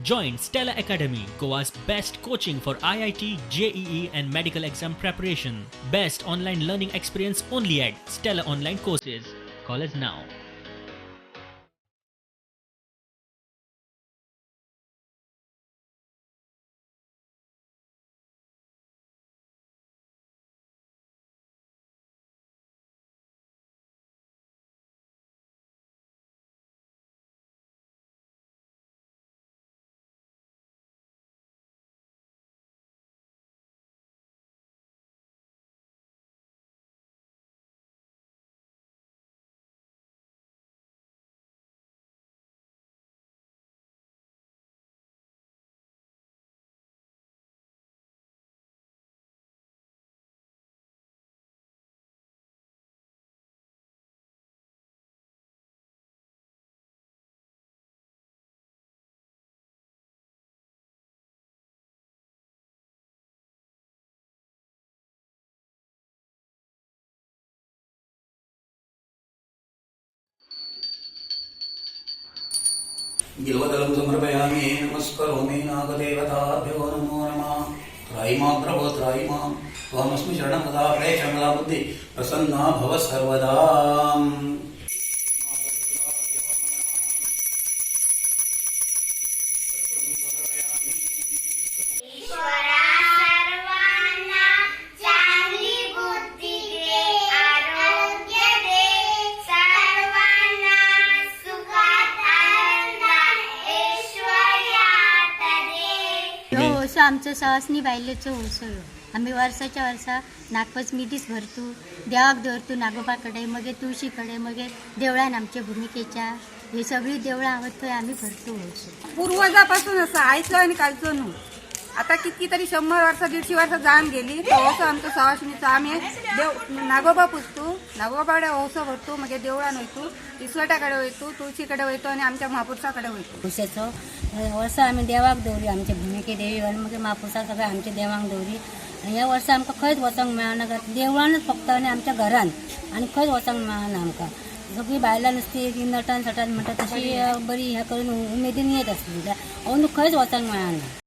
Join Stella Academy, Goa's best coaching for IIT, JEE, and medical exam preparation. Best online learning experience only at Stella Online Courses. Call us now. बिल्वदलं समर्पयामि। नमस्करोमि नागदेवताभ्यो नमो नमः। त्राहि मां प्रभो त्राहि मां, त्वामस्मि शरणं सदा प्रे शरणदा बुद्धि प्रसन्ना भव सर्वदा। ईश्वरा सर्वांना चांगली बुद्धी दे, आरोग्य दे, सर्वांना सुखात आनंदात ऐश्वर्यात दे. हो, असो आमचो सवासनी बायलेचो उत्सव. आमी वर्साच्या वर्सा नागपंचमी दीस भरतू, देवाक दवरतू नागोबा कडेन, मागीर तुळशी कडेन, मागीर देवळान आमच्या भुमिकेच्या ही सगळीं देवळां आहात थंय आमी भरतू उत्सव. पूर्वजापासून असा, आयचो आनी कालचो न्हू. आता किती तरी 100 वर्सां, 150 वर्सां जावन गेली. तो असो आमचो सवाशिणीचो आमी देव नागोबा पुजतू, नागोबा कडेन वंसो भरतू, मागीर देवळान वयतू, इसवटा कडेन वयतू, तुळशी कडेन वयतू आनी आमच्या म्हापुरसा कडेन वयतू. पुशेचो वर्सा आमी देवाक दवरी, आमच्या भुमिके देवी आनी मागीर म्हापुसा सगळें आमच्या देवांक दवरी. आनी ह्या वर्सा आमकां खंयच वचोंक मेळना, देवळानच फक्त आनी आमच्या घरान, आनी खंयच वचोंक मेळना आमकां. सगळीं बायलां नुस्ती नटान सटान म्हणटा तशी बरी हें करून उमेदीन येत आसली, अंदू खंयच वचोंक मेळना.